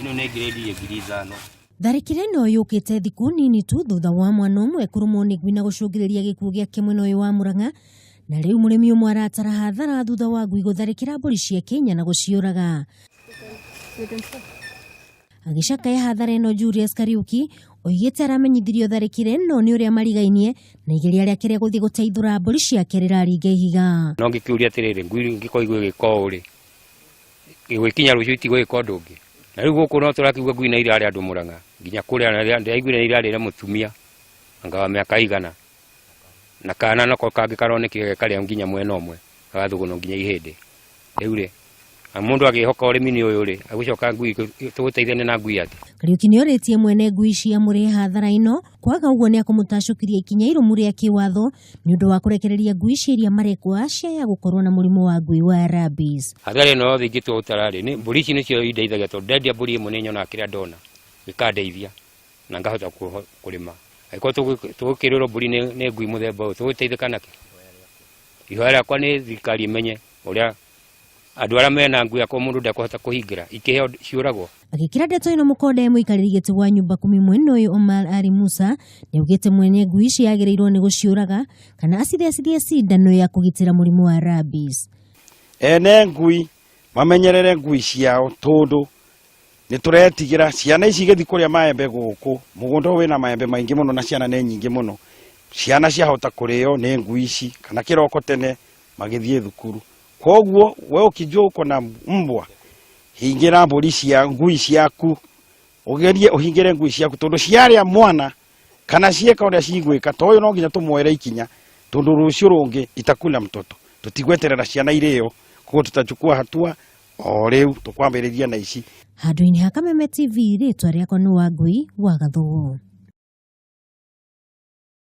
Ĩno nĩ ngirĩndi ya 5000. Tharĩkĩra ĩno yũkĩte thikũ nini tu thutha wa mwana ũmwe kũrũmwo nĩ ngui na gũcũngĩrĩria gĩkuũ gĩake mwena ũyũ wa Murang'a. Na rĩu mũrĩmi ũmwe aratara hathara thutha wa ngui gũtharĩkĩra mbũri ciake inya na gũciũraga. Agĩcakaya hathara ĩno Julius Kariuki oigĩte aramenyithirio tharĩkĩra ĩno nĩ ũrĩa marigainie na igeria rĩake rĩa gũthiĩ gũteithũra mbũri ciake rĩraringa ihiga. No ngĩkĩũria atĩrĩrĩ, ngui ngĩkorwo igwĩgĩka ũũ rĩ, ĩgũgĩkinya rũciũ itigũgĩka ũndũ ũngĩ. Na rĩu gũkũ no tũrakĩigua ngui nĩ irarĩa andũ Mũrang'a, nginya kũrĩa ndĩraiguire nĩ irarĩire mũtumia anga wa mĩaka igana, na kana nako kangĩ karonekire karĩa nginya mwena ũmwe, gagathũgũnwo nginya ihĩndĩ. Rĩu rĩ, mũndũ agĩhoka ũrĩmi-inĩ ũyũ rĩ, agũcoka ngui tũgũteithania na ngui atĩa? Kariuki nĩ orĩtie mwene ngui ici amũrĩhe hathara ĩno, kwaga ũguo nĩ akũmũtacũkĩria ikinya irũmu rĩa kĩwatho nĩ ũndũ wa kũrekereria ngui ici iria marekwa ciaya gũkorwo na mũrimũ wa ngui wa rabies. Hathara ĩno yothe ingĩtua gũtara rĩ, mbũri ici nĩcio indeithagia tondũ ndendia mbũri ĩmwe nĩ nyonaga kĩrĩa ndona gĩkandeithia na ngahota kũrĩma. Angĩkorwo tũgũkĩrĩrwo mbũri nĩ ngui mũthemba ũyũ tũgũteithĩka nakĩ? Ihoya rĩakwa nĩ thirikari ĩmenye ũrĩa andũ arĩa mena ngui akorwo mũndũ ndekũhota kũhingĩra ikĩheo ciũragwo. Agĩkĩra ndeto ĩno mũkonde mũikarĩri gĩtĩ wa nyumba kumi mwena ũyũ Omar Ali Musa nĩaugĩte mwene ngui ici agĩrĩirwo nĩ gũciũraga kana acithecithie cindano ya kũgitĩra mũrimũ wa rabies. Ene ngui mamenyerere ngui ciao tondũ nĩ tũretigĩra ciana ici igĩthiĩ kũrĩa maembe gũkũ mũgũnda ũyũ wĩna maembe maingĩ mũno na ciana nĩ nyingĩ mũno, ciana ciahota kũrĩo nĩ ngui ici kana kĩroko tene magĩthiĩ thukuru. Koguo we ũkijua uko na mbwa hingĩra mbũri cia ngui ciaku, ũgerie ũhingĩre ngui ciaku tondũ ciarĩa mwana kana cieka ũrĩa cigwĩka ta ũyũ no nginya tũmuoere ikinya tondũ rũciũ rũngĩ itakula mtoto. Tũtigweterera ciana irĩo, koguo tutachukua hatua o rĩu tũkwambĩrĩria na ici. Handũ-inĩ ha Kameme TV rĩtwa rĩakwa nĩ Wangui wa Gathũgũ.